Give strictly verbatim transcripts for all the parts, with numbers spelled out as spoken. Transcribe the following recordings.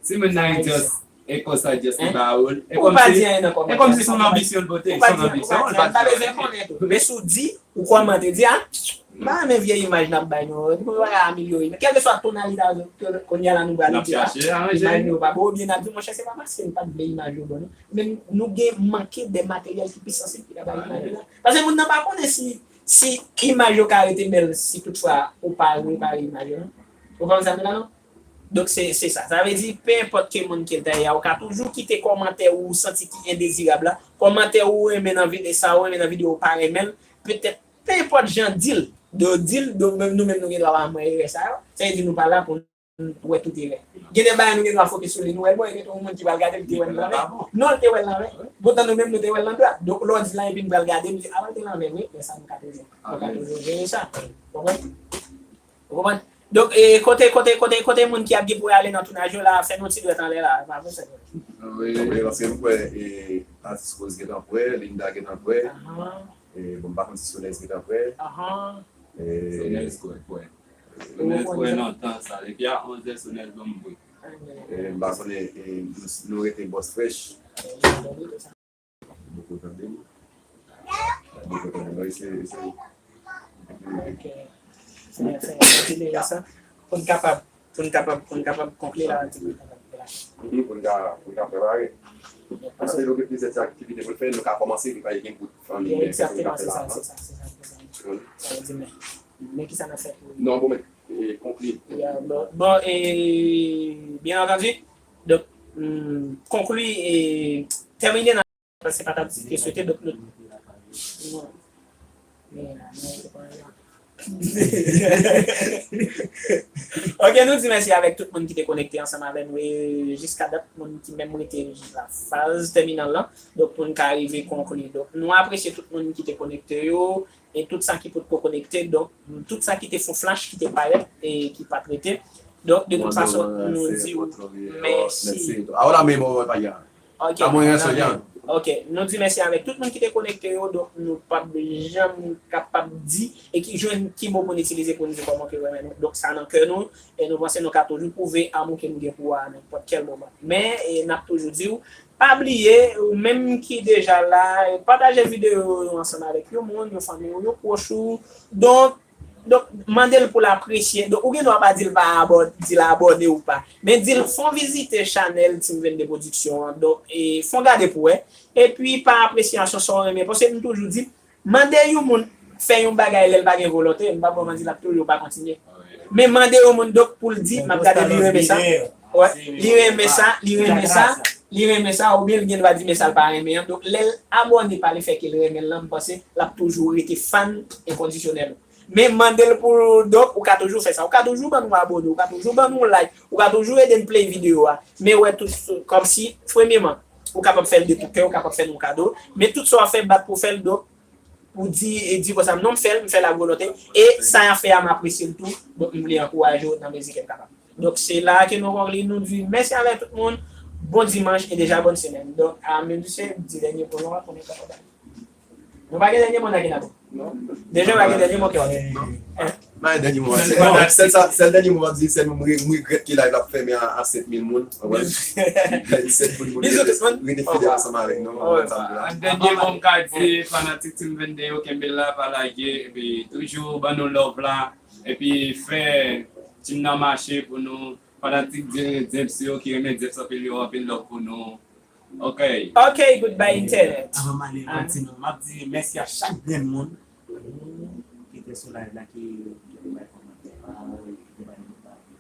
Si moun nan just, e konsa just li ba ou l. E kòmsi, e kòmsi se yon anbisyon l pote, se yon anbisyon l pa bezwen konnen tou. Men si w di, ou kòmante, di, a, m pa renmen vye imaj n ap bay nou, nou pa ka amelyore. Men kèlkeswa tonalite a, kounye a la nou pral di, a, imaj nou pa bon, oubyen n ap di, monchè, se pa paske n pa t vle imaj yo bon, non. Men nou gen manke de materyèl ki pi sansib ki ka bay imaj yo la. Paske moun nan pa konnen si, si imaj yo ka rete bèl si toutfwa ou pa repare imaj yo, non. Ou konprann sa m di la, non? Donk, se, se sa. Sa vle di, pe enpòt ki moun ke l ta ye a, ou ka toujou kite kòmantè ou santi ki endezirab la. Kòmantè ou renmen nan videyo, sa ou renmen nan videyo ou pa renmen l. Petèt, pe enpòt jan di l. Donk, di l, donk, menm nou menm nou gen dwa pa wè erè sa yo. Sa vle di nou pa la pou n wè tout erè. Gen de bagay nou gen dwa fokis sou li, nou wè l bon, e gen tou yon moun ki pral gade, li te wè l nan vè. Non, li te wè l nan vè. Poutan nou menm nou te wè l nan dwat. Donk, lè w di l la, epi n pral gade, nou di, a, li te nan vè, wi, men sa nou ka toujou. Nou ka toujou jere sa. Ou konprann? Ou konprann? Donk, e, kote, kote, kote, kote moun ki ap gen pou ale nan tounaj yo la, fè nou ti dwèt anlè la, pa vre, sè. Wi, paske m kwè, e, atis Rose gentan prè, Linda gentan prè. Ahan. E, bon, m pa konn si Sonèz gentan prè. Ahan. E, Sonèz kwè, kwè. Sonèz kwè lontan sa. Depi a onz è Sonèz ban m bri. E, m pa konnen, e, nou, nou rete bòs frèch. Boko tande m. Boko tande m. Wi, se, se. Ok. Fè, fè, fè ti leve sa. Pou n kapab, pou n kapab, pou n kapab konkli la, ti bout la. Mhm, pou n ka, pou n ka prepare. Paske nou gen plizyè ti aktivite pou n fè, nou ka kòmanse, nou ka gen bout fanmi, men se pou n ka fè la avan. Egzakteman, se sa, se sa, se sa, se sa. Wi. Sa vle di, men, men kisa n ap fè pou... Non, bon, men, e, konkli. Ya, bon, bon, e, byen antandi, donk, mm, konkli, e, tèmine nan, paske se pa ta te swete, donk, nou, nou, men, men, se pa... Ok, nou di mèsi avèk tout moun ki te konekte ansanm avè nou. E jiska dat, moun ki menm rete la faz tèminal lan. Donk, pou n ka rive konkli. Donk, nou apresye tout moun ki te konekte yo, e tout sa ki potko konekte. Donk, tout sa ki te fon flash, ki te parèt, e ki pa t rete. Donk, de tout fason, nou di w mèsi. Ahora mismo voy para allá. Ok. Estamos en eso ya. Ok, nou di mèsi avèk tout moun ki te konekte yo, donk nou p ap janm kapab di e ki jwenn ki mo pou n itilize pou n di kòman ke renmen nou. Donk sa nan kè nou, e nou panse nou ka toujou pwouve amou ke nou gen pou ou a nenpòt kèl moman. Men, e n ap toujou di w, pa bliye, ou menm ki deja la, e pataje videyo yo ansanm avèk yon moun, yon fanmi w, yon pwòch ou. Donk, Donk, mande l pou l apresye. Donk, ou gen dwa pa di l pa abò-, di l abòne ou pa. Men di l fè w vizite chanèl Team vennde Production an. Donk, e, fè w gade pou wè. Epi, pa apresyasyon, sa w renmen. Paske m toujou di, mande yon moun fè yon bagay lè l pa gen volonte, m pa ba w manti, l ap toujou pa kontinye. Men mande yon moun, donk, pou l di, m ap gade, li renmen sa. Wè, li renmen sa, li renmen sa, li renmen sa, oubyen l gen dwa di, men sa l pa renmen an. Donk, lè l abòne pa lefètke l renmen l lan, m panse l ap toujou rete fan enkondisyonèl. Men mande l pou, donk, ou ka toujou fè sa. Ou ka toujou ban nou abòne, ou ka toujou ban nou like, ou ka toujou ede n play videyo a. Men wè tout, kòmsi, premyeman, ou kapab fè l de tout kè, ou kapab fè nou kado. Men tout sa w ap fè, bat pou w fè l, donk, ou di, e di konsa, non, m fè l, m fè l ak volonte. E sa y ap fè a, m apresye l tou. Donk, m vle ankouraje w nan mezi ke m kapab. Donk, se la ke nou konkli, nou di mèsi avèk tout moun. Bon dimanch e deja bòn semèn. Donk, a, men misye di dènye mo nou a, konnen sa konsa. Nou pa gen dènye mo nan ki n ap. Non. Deja, pa gen dènye mo ki w ap di. Non. Pa gen dènye mo. Sèl sa, sèl dènye mo m ap di, se m re-, m regrèt ke live la ap fèmen a, a sèt mil moun. Ou konprann? Sèt mil moun rete fidèl ansanm avèk nou. Ann dènye mo m ka di, fanatik Team vennde yo, kenbe la, pa lage, epi toujou ban nou love la, epi fè team nan mache pou nou, fanatik James yo ki renmen James anpil yo, anpil love pou nou. Ok. Ok, goodbye internet. Avan m ale, m ap di nou, m ap di mèsi a chak grenn moun ki te sou live la, ki, ki te bay kòmantè pa yo, ki te bay lòt pa yo.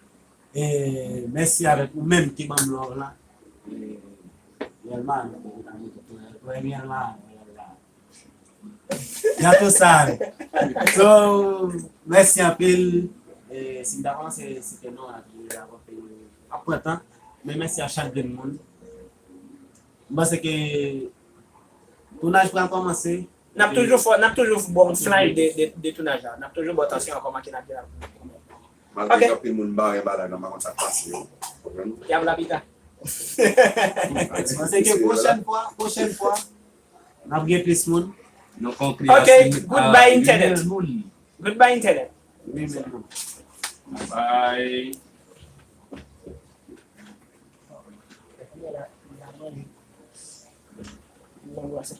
E mèsi avèk ou menm ki ban m love la. E, Yelma, nou te kontan nou te premyèman, Yelma. Gato Sal. So, mèsi anpil. E, si m ta kòmanse site non, ap, ap, ap pran tan. Men mèsi a chak grenn moun. M panse ke tounaj pral kòmanse. N ap toujou fè, n ap toujou ba w flash de, de, de tounaj la. N ap toujou ba w tansyon an kòman ke n ap gen la. Malgre gen anpil moun bare bagay la, m pa konn sa k pase yo. Konprann? Y ap la pita. M panse ke pwochèn fwa, pwochèn fwa, n ap gen plis moun. Nou konkli a, ok, goodbye internet. Goodbye internet. Bye. Vwala, m pa manje. M anbrase.